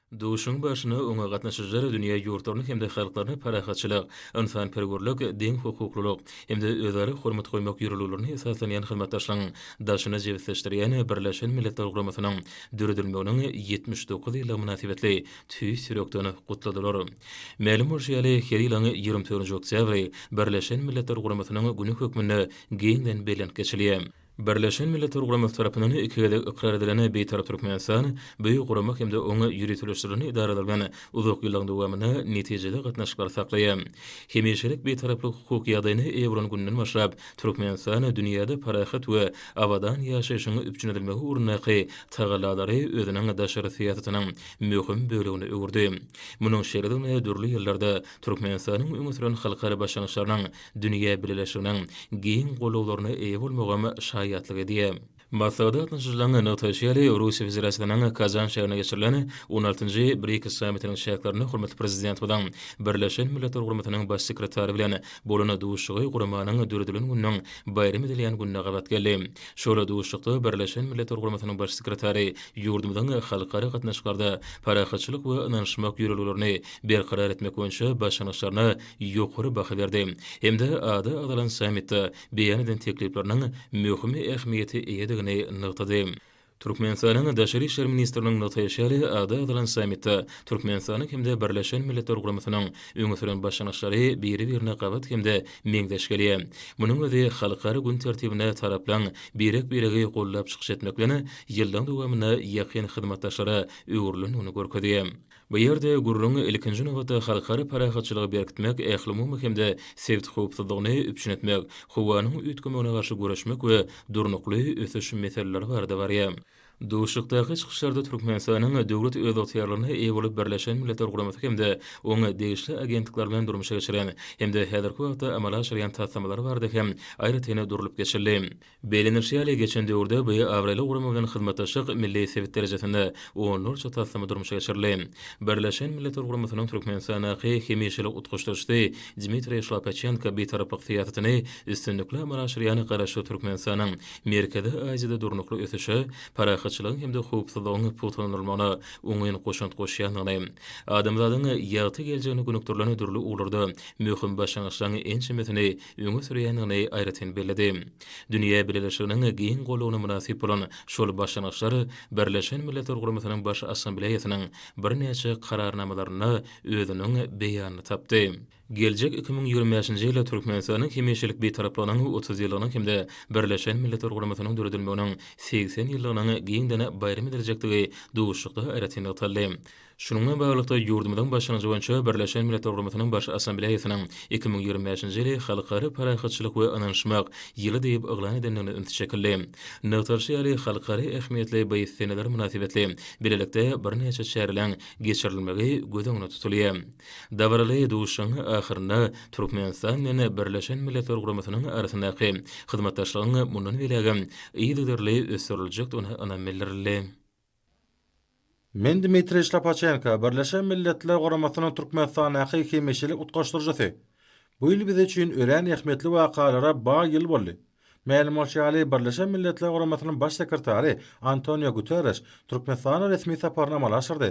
Duşuşygyň barşynda oňa gatnaşyjylar dünýä ýurtlaryny hem-de halklaryny parahatçylyk, ynsanperwerlik, deňhukuklylyk hem-de özara hormat goýmak ýörelgelerine esaslanýan hyzmatdaşlygyň daşyna jebisleşdirýän Birleşen Milletler Guramasynyň döredilmeginiň 79 ýyllygy mynasybetli tüýs ýürekden gutladylar. Mälim bolşy ýaly, her ýylyň 24-nji oktýabry Birleşen Milletler Guramasynyň güni hökmünde giňden bellenip geçilýär. Birleşen Milletler Guramasy tarapyndan iki gezek ykrar edilen Bitarap Türkmenistan bu gurama hem-de oň ýöriteleşdirilen edaralary bilen uzak ýyllaryň dowamynda netijeli gatnaşyklary saklaýar. Hemişelik Bitaraplyk hukuk ýagdaýyna eýe bolan günden başlap, Türkmenistan dünýäde parahat we abadan ýaşaýşyň üpjün edilmegi ugrundaky tagallalary özüniň daşary syýasatynyň möhüm bölegine öwürdi. Munuň şeýledigine dürli ýyllarda Türkmenistanyň öňe süren halkara başlangyçlarynyň dünýä bileleşiginiň giň golawlaryna eýe bolmagam şaýatlyk edýär. Maslahata gatnaşyjylaryň nygtaýşy ýaly, Russiýa Federasiýasynyň Kazan şäherinde geçirilen on altynjy BRIKS sammitiniň çäklerinde hormatly Prezidentimiziň Birleşen Milletler Guramasynyň Baş sekretary bilen bolan duşuşygy guramanyň döredilen gününiň baýram edilýän gününe gabat geldi. Şol duşuşykda Birleşen Milletler Guramasynyň Baş sekretary ýurdumyzyň halkara gatnaşyklarda parahatçylyk we ynanyşmak ýörelgelerini berkarar etmek boýunça başlangyçlaryna ýokary baha berdi hem-de ady agzalan sammitde beýan eden teklipleriniň möhüm ähmiýete eýedigini nygtady. Türkmenistanyň Daşary işler ministriniň nygtaýşy ýaly, ady agzalan sammitde Türkmenistanyň hem-de Birleşen Milletler Guramasynyň öňe süren başlangyçlary biri-birine gabat hem-de meňzeş gelýär. Munuň özi halkara gün tertibinde taraplaryň birek-biregi goldap çykyş etmek bilen, ýyllaryň dowamynda ýakyn hyzmatdaşlara öwrülendigini görkezýär. Bu ýerde gürrüň, ilkinji nobatda, halkara parahatçylygy berkitmek, ählumumy hem-de sebit howpsuzlygyny üpjün etmek, howanyň üýtgemegine garşy göreşmek we durnukly ösüş meseleleri barada barýar. Duşuşykdaky çykyşlarda Türkmenistanyň döwlet özygtyýarlygyna eýe bolup Birleşen Milletler Guramasy hem-de oň degişli agentlikleri bilen durmuşa geçiren hem-de häzirki wagtda amala aşyrýan taslamalary barada hem aýratyn durlup geçildi. Bellenilişi ýaly, geçen döwürde bu abraýly gurama bilen hyzmatdaşlyk milli sebit derejesinde onlarça taslama durmuşa geçirildi. Birleşen Milletler Guramasynyň Türkmenistandaky hemişelik utgaşdyryjysy Dmitriý Şlapaçenko bitaraplyk syýasatyny üstünlikli amala aşyrýan Garaşsyz Türkmenistanyň Merkezi Aziýada durnukly ösüşe, parahatçylygyň hem-de howpsuzlygyň pugtalandyrylmagyna oňyn goşant goşýandygyny, adamzadyň ýagty geljegine gönükdirilen dürli ugurlarda möhüm başlangyçlaryň ençemesini öňe sürýändigini aýratyn belledi. Dünýä bileleşiginiň giň goldawyna mynasyp bolan şol başlangyçlar Birleşen Milletler Guramasynyň Baş Assambleýasynyň birnäçe Kararnamalarynda özüniň beýanyny tapdy. Geljek 2025-nji ýyl Türkmenistanyň hemişelik Bitaraplygynyň 30 ýyllygynyň hem-de Birleşen Milletler Guramasynyň döredilmeginiň 80 ýyllygynyň giňden baýram ediljekdigi duşuşykda aýratyn nygtaldy. Şunuň bilen baglylykda, ýurdumyzyň başlangyjy boýunça Birleşen Milletler Guramasynyň Baş Assambleýasynyň 2025-nji ýyly Halkara parahatçylyk we ynanyşmak ýyly diýip yglan edendigine üns çekildi. Nygtalyşy ýaly, halkara ähmiýetli bu seneler mynasybetli bilelikde birnäçe çäreleriň geçirilmegi göz öňünde tutulýar. Dabaraly duşuşygyň ahyrynda Türkmenistan bilen Birleşen Milletler Guramasynyň arasyndaky hyzmatdaşlygyň mundan beýlägem yzygiderli ösdüriljekdigine ynam bildirildi. Men Dmitriý Şlapaçenko, Birleşen Milletler Guramasynyň Türkmenistandaky hemişelik utgaşdyryjysy. Bu ýyl biz üçin örän ähmiýetli wakalara baý ýyl boldy. Mälim bolşy ýaly, Birleşen Milletler Guramasynyň Baş sekretary Antonio Guterreş Türkmenistana resmi saparyny amala aşyrdy.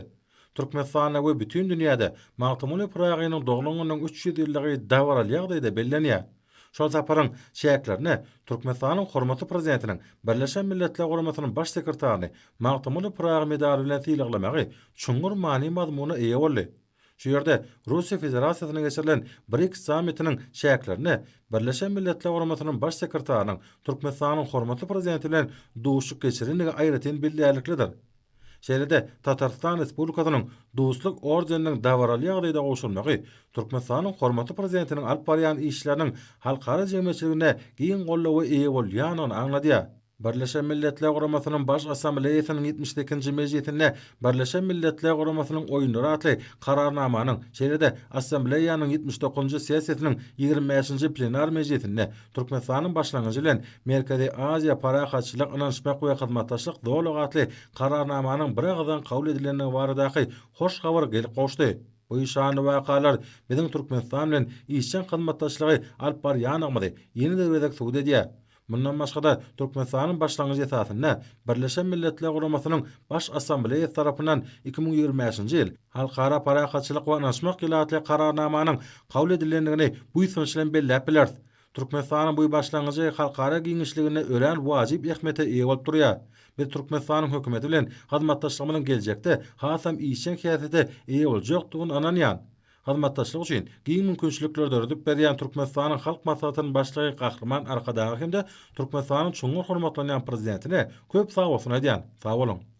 Türkmenistanda we bütin dünýäde Magtymguly Pyragynyň doglan gününiň 300 ýyllygy dabaraly ýagdaýda bellenýär. Şol saparyň çäklerinde Türkmenistanyň hormatly Prezidentiniň Birleşen Milletler Guramasynyň Baş sekretaryny Magtymguly Pyragy medaly bilen sylaglamagy çuňňur many-mazmuna eýe boldy. Şu ýerde Russiýa Federasiýasynda geçirilen BRIKS sammitiniň çäklerinde Birleşen Milletler Guramasynyň Baş sekretarynyň Türkmenistanyň hormatly Prezidenti bilen duşuşyk geçirendigi aýratyn bellärliklidir. Şeýle-de Tatarystan Respublikasynyň Dostluk ordeniniň dabaraly ýagdaýda gowşurylmagy Türkmenistanyň hormatly Prezidentiniň alyp barýan işleriniň halkara jemgyýetçiliginde giň goldawa eýe bolýandygyny aňladýar. Birleşen Milletler Guramasynyň Baş Assambleýasynyň 78-nji mejlisinde Birleşen Milletler Guramasynyň Oýunlary atly Kararnamanyň, şeýle-de Assambleýanyň 79-njy sessiýasynyň 25-nji plenar mejlisinde Türkmenistanyň başlangyjy bilen Merkezi Aziýa parahatçylyk, ynanyşmak we hyzmatdaşlyk zolagy atly Kararnamanyň biragyzdan kabul edilendigi baradaky hoş habar gelip gowuşdy. Bu şanly wakalar biziň Türkmenistan bilen işjeň hyzmatdaşlygy alyp barýandygymyzy ýene-de bir gezek subut edýär. Mundan başga-da, Türkmenistanyň başlangyjy esasynda Birleşen Milletler Guramasynyň Baş Assambleýasy tarapyndan 2025-nji ýyl Halkara parahatçylyk we ynanyşmak ýyly atly Kararnamanyň kabul edilendigini buýsanç bilen belläp bileris. Türkmenistanyň bu başlangyjy halkara giňişliginde örän wajyp ähmiýete eýe bolup durýar. Biz Türkmenistanyň Hökümeti bilen hyzmatdaşlygymyzyň geljekde hasam işjeň häsiýete eýe boljakdygyna ynanýan. Hyzmatdaşlyk üçin giň mümkinçilikleri döredip berýän Türkmenistanyň Halk Maslahatynyň Başlygy Gahryman Arkadaga hem-de Türkmenistanyň çuňňur hormatlanýan Prezidentine köp sagbolsun aýdýan. Sag boluň!